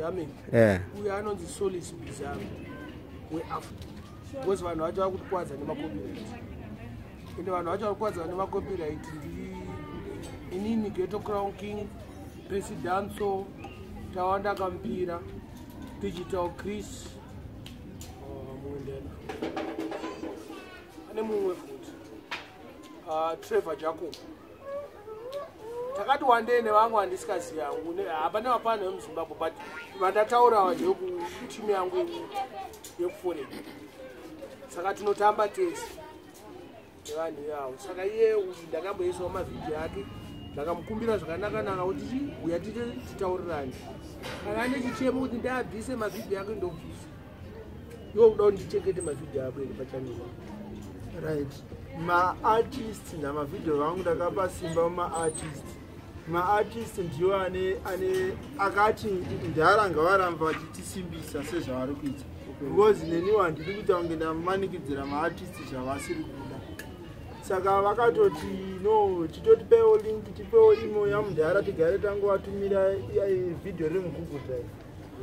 Hamen. Uyo anonzi Solis Bizarro weAfrica, because vanhu vacho vakutikwadza nemacopyright, ende vanhu vacho varikwadza nemacopyright ndi inini, Ghetto Crown King, Presidanso, Tawanda Kampira, Digital Chris, mumwe ndena ane mumwe futi, Trevor Jacob. Takati wandei nevamwe handisikazivi hangu. Hapana vapana vemuZimbabwe, but vandataura ndevekutimu yangu yekuforeign. Saka tinotamba tese nevanhu ivavo. Saka iye uyu ndakamboisawo mavhidhiyo ake, ndakamukumbira zvakanaka-naka kuti chi uya tite titaurirane. Kana ane chichemo kuti ndaabvise mavhidhiyo ake, ndobvisa. Iwo kuda kuti ndichengete mavhidhiyo ako ere pachannel? Right, maartist namavhidhiyo vangu, ndakapa simba mumaartist. Maartist ndiwo ane akati ndara ngavaramba vachitisimbisa sezvavari kuita, because neniwo handidi kuita kunge ndamanikidzira maartist zvavasiri kuda. Saka vakatoti, "No, chitotipewo link, tipewo email yamudhara, tigare tangovatumira vhidhiyo riri muGoogle Drive."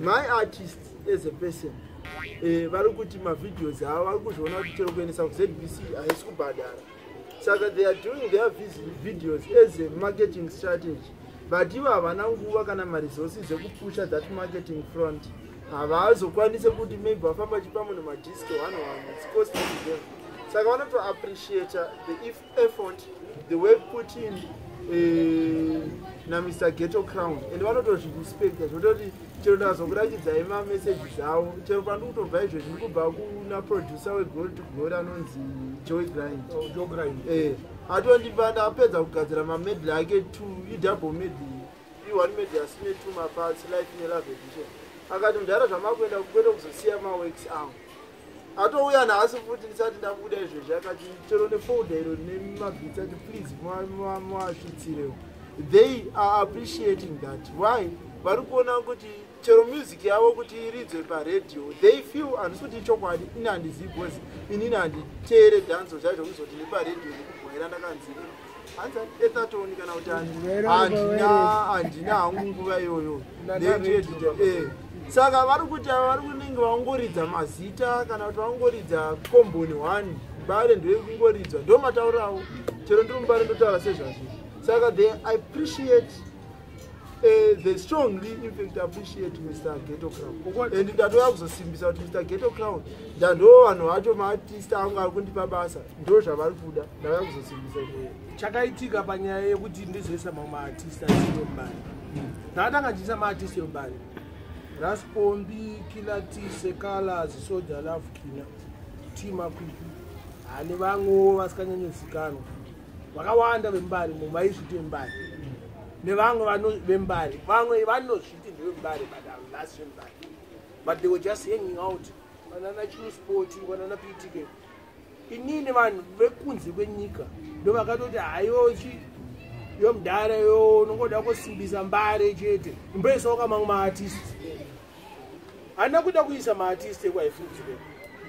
My artist as a person, vari kuti mavideos avo vari kuzviona kuti chero kuendesa kuZBC haisi kubhadhara, saka they are doing their videos as a marketing strategy, but ivo havana nguva kana maresources ekupusha that marketing front. Havazokwanise kuti maybe vafamba chipa munhu madisk one one. It's costly to them. Saka vanotoappreciata the effort, the work put in naMr Ghetto Crown, and vanotozvirespecta zvototi chero ndazokurakidzai mamessages avo. Chero pandiri kutobva izvezvi, ndiri kubva kuna producer weGlory to Glory anonzi Joy Grind. Oh, Joe Grind. Atondipa, ndapedza kugadzira mamedley ake two, idouble medley, i-one medley asi ine two maparts, Life neLove Edition. Akati, "Mudhara, zvamakuenda kwete kuzosiya maworks angu." Atouya nhasi futi ndisati ndabuda izvezvi, akati chero nefolder iro rine mabeats, ati, "Please muasvitsirewo." They are appreciating that. Why? Vari kuona kuti chero music yavo kuti iridzwe paredhiyo, they feel, handisi kuti ichokwadi, ini handizivi because inini handiteere dhanzo chaizvo kuzoti neparedhiyo nekubwaira ndakanzi hanzi Etherton kana kuti handina, handina hangu nguva iyoyo. Saka vari kuti vari kunenge vangoridza mazita kana kuti vangoridza komboni one, Mbare ndoyekungoridzwa, ndo matauro avo. Chero ndiri muMbare ndotaura sezvazvo. Saka they appreciate, they strongly in fact appreciate Mr Ghetto Crown, and ndatoya kuzosimbisa kuti Mr Ghetto Crown ndando vanhu vacho, maartist angu ari kundipa basa, ndo zvavari kuda. Ndauya kuzosimbisa. Chakaitika panyaya yekuti ndizoisa mamwe maartist asiri eMbare, ndakatanga ndichiisa maartist eMbare, Raspombi, Kilati, Sekalas, Soja Love, Kina Tima, Kwikwi, hane vamwewo vasikanyanyozikanwa vakawanda veMbare mo vaizviti veMbare, nevamwe veMbare, vamwe vanozviti ndevembare but havasi veMbare, but they were just hanging out, vanana Chiusport, vanana PTK. Inini vanhu vekunze kwenyika ndo vakatoti, "Haiwochi yo mudhara, yo unongoda kusimbisa Mbare chete, imboisawo kamamwe maartist." Handina kuda kuisa maartist ekwaIfunzire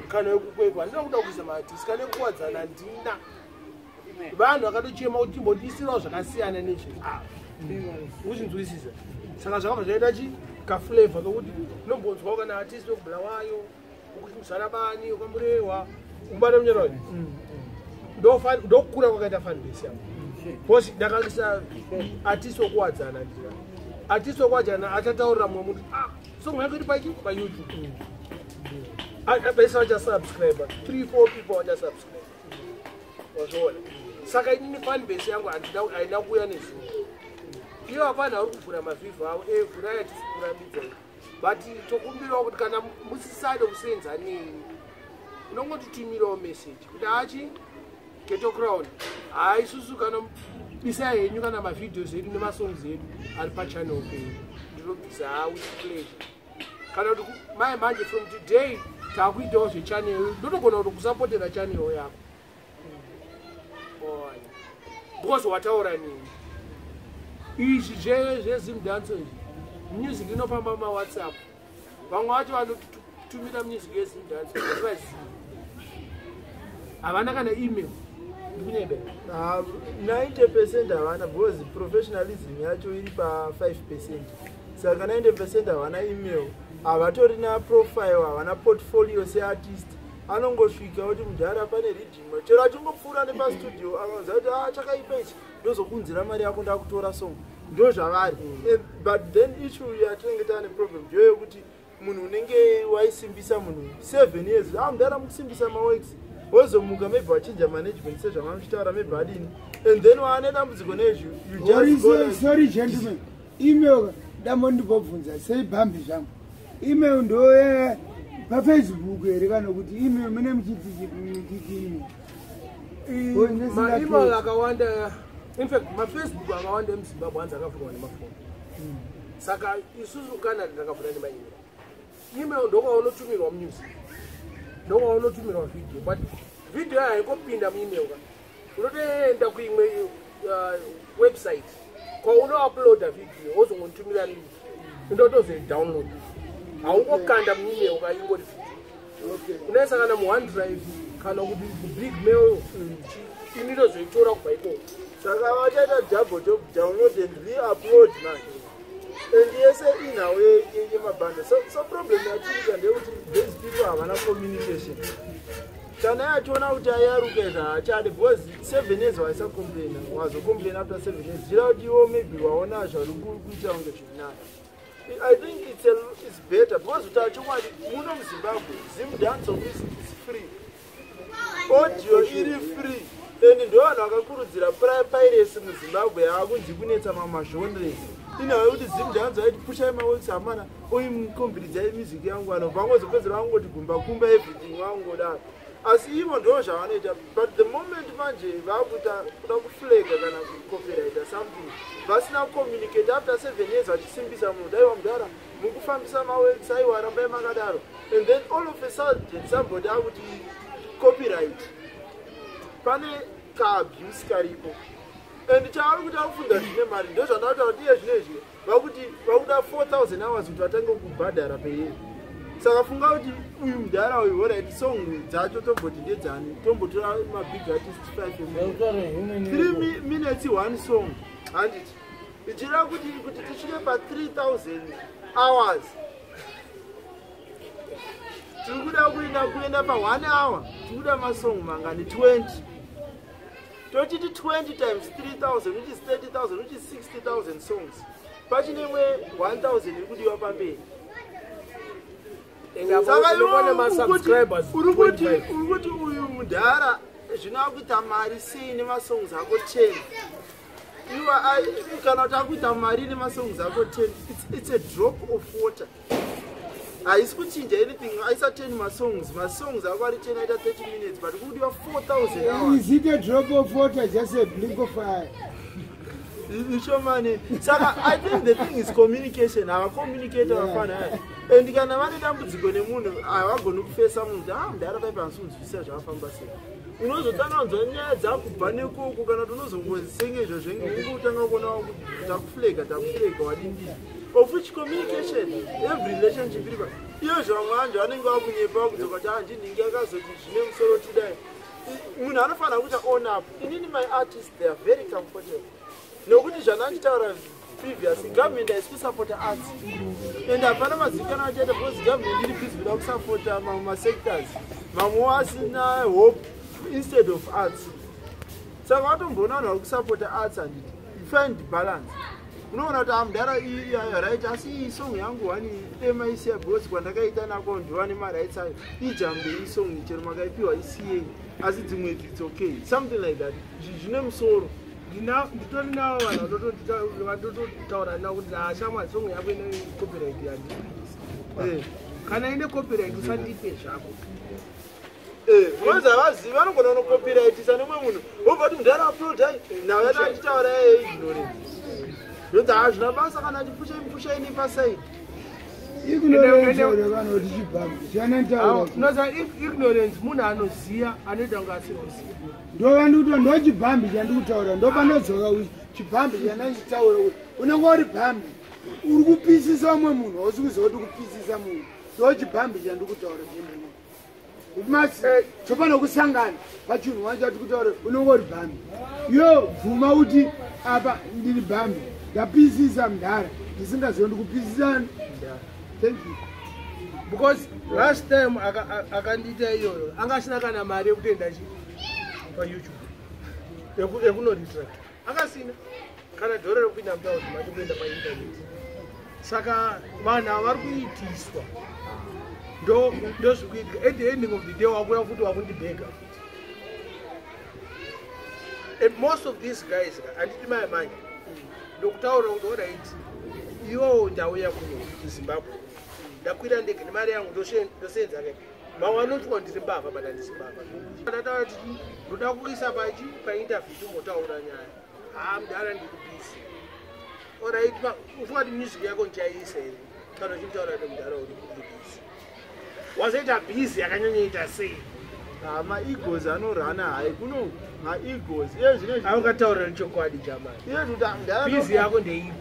kana ekuKwekwe, handina kuda kuisa maartist kana ekuWadzana, handina. Vanhu vakatochema kuti timbodisirawo zvakasiyana nezveava, uzvinzwisisa. Saka zvakabva zvaita chi kaflavor kokuti unombonzwawo kana artist wekuBulawayo, wekuti Musarabani, wekaMurehwa, ubata munyarayo. Ndokukura kwakaita fanbase yangu, because ndakaisa artist wokuWadzana. Ndira artist wokuWadzana achataurira mumwe munhu, "Ah, song yako iri pachi paYouTube." Vese vachasubscribe, three four people vachasubscribe, wazviona. Saka inini fanbase yangu haina kuuya nezuro. Iyo hapana vari kuvhura mavhivho avo, vhurai, hatisi kurambidzai, but tokumbirawo kuti kana musisade kusenza neni, unongotitumirawo message kuti, "Achi Ghetto Crown, hai, isusu kana bisai henyu kana mavideos edu nemasongs edu ari pachannel penyu," ndinobvisa ha with pleasure. Kana kuti mai manje, from today taakuitawo zvechannel, ndotogona kuti kusapotera channel yako because wataura nini. Izvi zveZimdancehall izvi, music inofamba maWhatsApp. Vamwe vacho vanotumira music yeZimdancehall hativazivi, havana kana email. Ndikunyebe? 90% havana, because professionalism yacho iri pa5%. Saka 90% havana email, havatorina profile, havana portfolio seartist. Anongosvika kuti mudhara pane riddim, chero achingopfuura nepastudio akanza kuti, "Ah, chakaipa ichi, ndozokunzira mari yako, ndakutora song." Ndo zvavari. But then issue yatinenge taane problem ndiyo yekuti munhu unenge waisimbisa munhu 7 years, ah, mudhara mukusimbisa maworks, wozomuka maybe wachinja management sezvamamuchitaura, maybe adini, and then waane dambudziko nezvi. You just go like- Sorry gentlemen, email ndambondibobvunza sei bhambi zvangu, email ndo paFacebook here kana kuti email mune muchiti email? Oh, Maemail akawanda, in fact maFacebook akawanda emuZimbabwe anzi akavhurwa nemafoni. Saka isusu Canada takavhura nemaemail. Email ndokwaunotumirwa music, ndokwaunotumirwa video, but video yayo haingopinda muemail ka. Unotoenda kuimwe website kwaunouploada video, wozongotumira link, indotozoidownload. Haungokanda muemail ka ingori video. Unoisa kana muOneDrive kana kuti kubig mail, inotozoitora kubva ikoko. Saka vachaita double job, download and re-upload manje, and yese inhau yemabhanda. So problem yatiriita ndeyekuti these people havana communication. Kana yachiona kuti ayaruka izvi haachadi, because 7 years waisacomplaina, wazocomplain after 7 years, zvichira kuti iwo maybe waona zvari kuita kunge zvirinani. I think it's better because kuti chokwadi muno muZimbabwe Zimdancehall music is free, audio iri free, and ndo vanhu vakakurudzira piracy muZimbabwe yaakunzi kunetsa mamagenres. Inhau yekuti Zimdancehall aiti pushai maworks amana, oimukombiridzai music yangu, ano vangozopedzera vangoti gumba kumba everything vangodaro. Asi ivo ndo zvavanoita, but the moment manje vakuita kuda kuflaga kana kucopyrighta something vasina kucommunicate after 7 years vachisimbisa munhu, daiwa mudhara mukufambisa maworks, aiwa rambai makadaro, and then all of a sudden somebody akuti copyright, pane kaabuse karipo. And chavari kuti akufunga zvine mari, ndo zvandakutaura kuti iye zvinezvi vakuti vakuda 4000 hours kuti vatange kubhadhara peye. Saka funga kuti uyu mudhara uyu, alright, song dzacho tomboti ndedzani, tombotora mabig artist 5, 3 minutes one song, handiti? Ichireva kuti tisvike pa3000 hours tiri kuda kuenda pa1 hour, tiri kuda masong mangani? 20. Tochiti 20 times 3000, which is 30,000, which is 60,000 songs. Pachine imwe 1000 iri kudiwa pamberi. Saka iwe uri kuti uyu mudhara zvino akuita mari sei nemasongs ako 10? Iwa kana kuti akuita mari nemasongs ako 10, it's a drop of water, haisi kuchinja anything. Aisa 10 masongs, masongs ako ari 10 aita 30 minutes, but kudiwa 4000 hours. Is it a drop of water, just a blink of eye? Ishomani. Saka I think the thing is communication. Havacommunicate vafana, and kana vane dambudziko nemunhu havagoni kufesa munhu kuti, "Ah, mudhara paipa hansi kunzwisisa zvakafamba sei." Unozotanga kunzwa nyaya dzakubva nekoko, kana kuti unozongosenge izvo zvenge ungotanga kuona kuti takuflaga, takuflaga, wadindii, of which communication, every relationship iripa. Iyo zvamwe vanhu vanenge vakunyepa, vakudzoka kuti handinhingi akazoti zvine musoro tidai. Munhu anofanira kuita own up. Inini my artist, they are very comfortable nokuti zvandanditaura previous, government haisi kusapota arts and hapana mazikanwa achaita because government iri busy kuda kusapota mamwe masectors, mamwewo asina hope instead of arts. Saka vatomboona vanhu vari kusapota arts, handiti? You find balance, unoona kuti amudhara right, asi iyi song yangu one emaisiya because kwandakaita nako ndiwane marights ayo, ijambe isong chero makaipiwa isiyei, asi dzimwe it's okay, something like that. Zvine musoro. Nditori navo vanhu vatototaura navo kuti, "Ashamwa, song yako ine copyright, handibudisi. Kana ine copyright usandipe zvako." Because havazivi, vanogona kunocopyrightisa nemumwe munhu, wobva kuti mudhara uploadai nhau yacho achitaura yeignorance, ndonzi hazvina basa kana achipushai mupushai nepaside. Ignorance ore kana kuti chibhambi siyana. Unoziva ignorance, munhu anoziya anoita kunge asiri kuziva. Ndovandikuti ndo chibhambi chandikutaura, ndopanodzoka chibhambi chandandichitaura kuti unenge uri bhambi, uri kupisisa umwe munhu, hausi kuziva kuti kupisisa munhu. Ndo chibhambi chandikutaura chimene masi tofana kusangana pachinhu wacho chatikutaura. Unenge uri bhambi, yo bvuma kuti apa ndiri bhambi, ndapisisa mudhara. Ndisingazivi ndikupisisani. Thank you. Because last time akandiita iyoyo, anga asina kana mari yekutoenda chi paYouTube yekunoretract, akasina kana dhora rekupinda mutaundi macho kuenda painternet. Saka vanhu ava vari kuitiswa, ndo zviri kuitika. At the ending of the day, wakuya futi wakundibhega futi. And most of these guys, handiti mai manje ndokutaura kuti, alright, iwowo ndauya kuno kuZimbabwe, ndakwira ndege nemari yangu, ndosenza ke. Mamwe anotwa ndiri mbavha, but handisi mbavha. Ndataura kuti ndoda kuisa pachi painterview, timbotaura nyaya. Ha, mudhara, ndiri busy. Alright, ufunga kuti music yako ndichaiisa here kana uchimutaura kuti mudhara uri busy? Wazoita busy yakanyanyoita sei? Maegos anorana hai kuno, maegos iye zvino. Aukataurira nechokwadi, jamani. Iye kuti Busy yako ndeipi?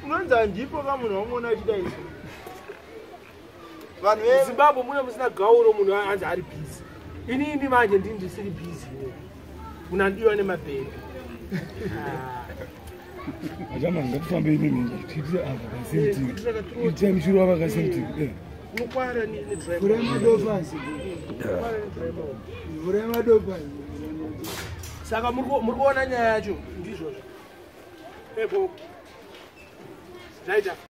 Unonzi handipo ka munhu wamuona achida izvo, vanhu Zimbabwe muno musina gauro, munhu anzi ari busy. Inini manje ndini ndisiri busy, munhu andiwa nemabhebhi. Achama, ngatifambe imimi, tiitire apa kasemtiki, itai muchiro apa kasemtiki. Unokwara. Vhurai madopasi, vhurai madopasi. Saka muri kuona nyaya yacho ndizvozvo ebo zvaita.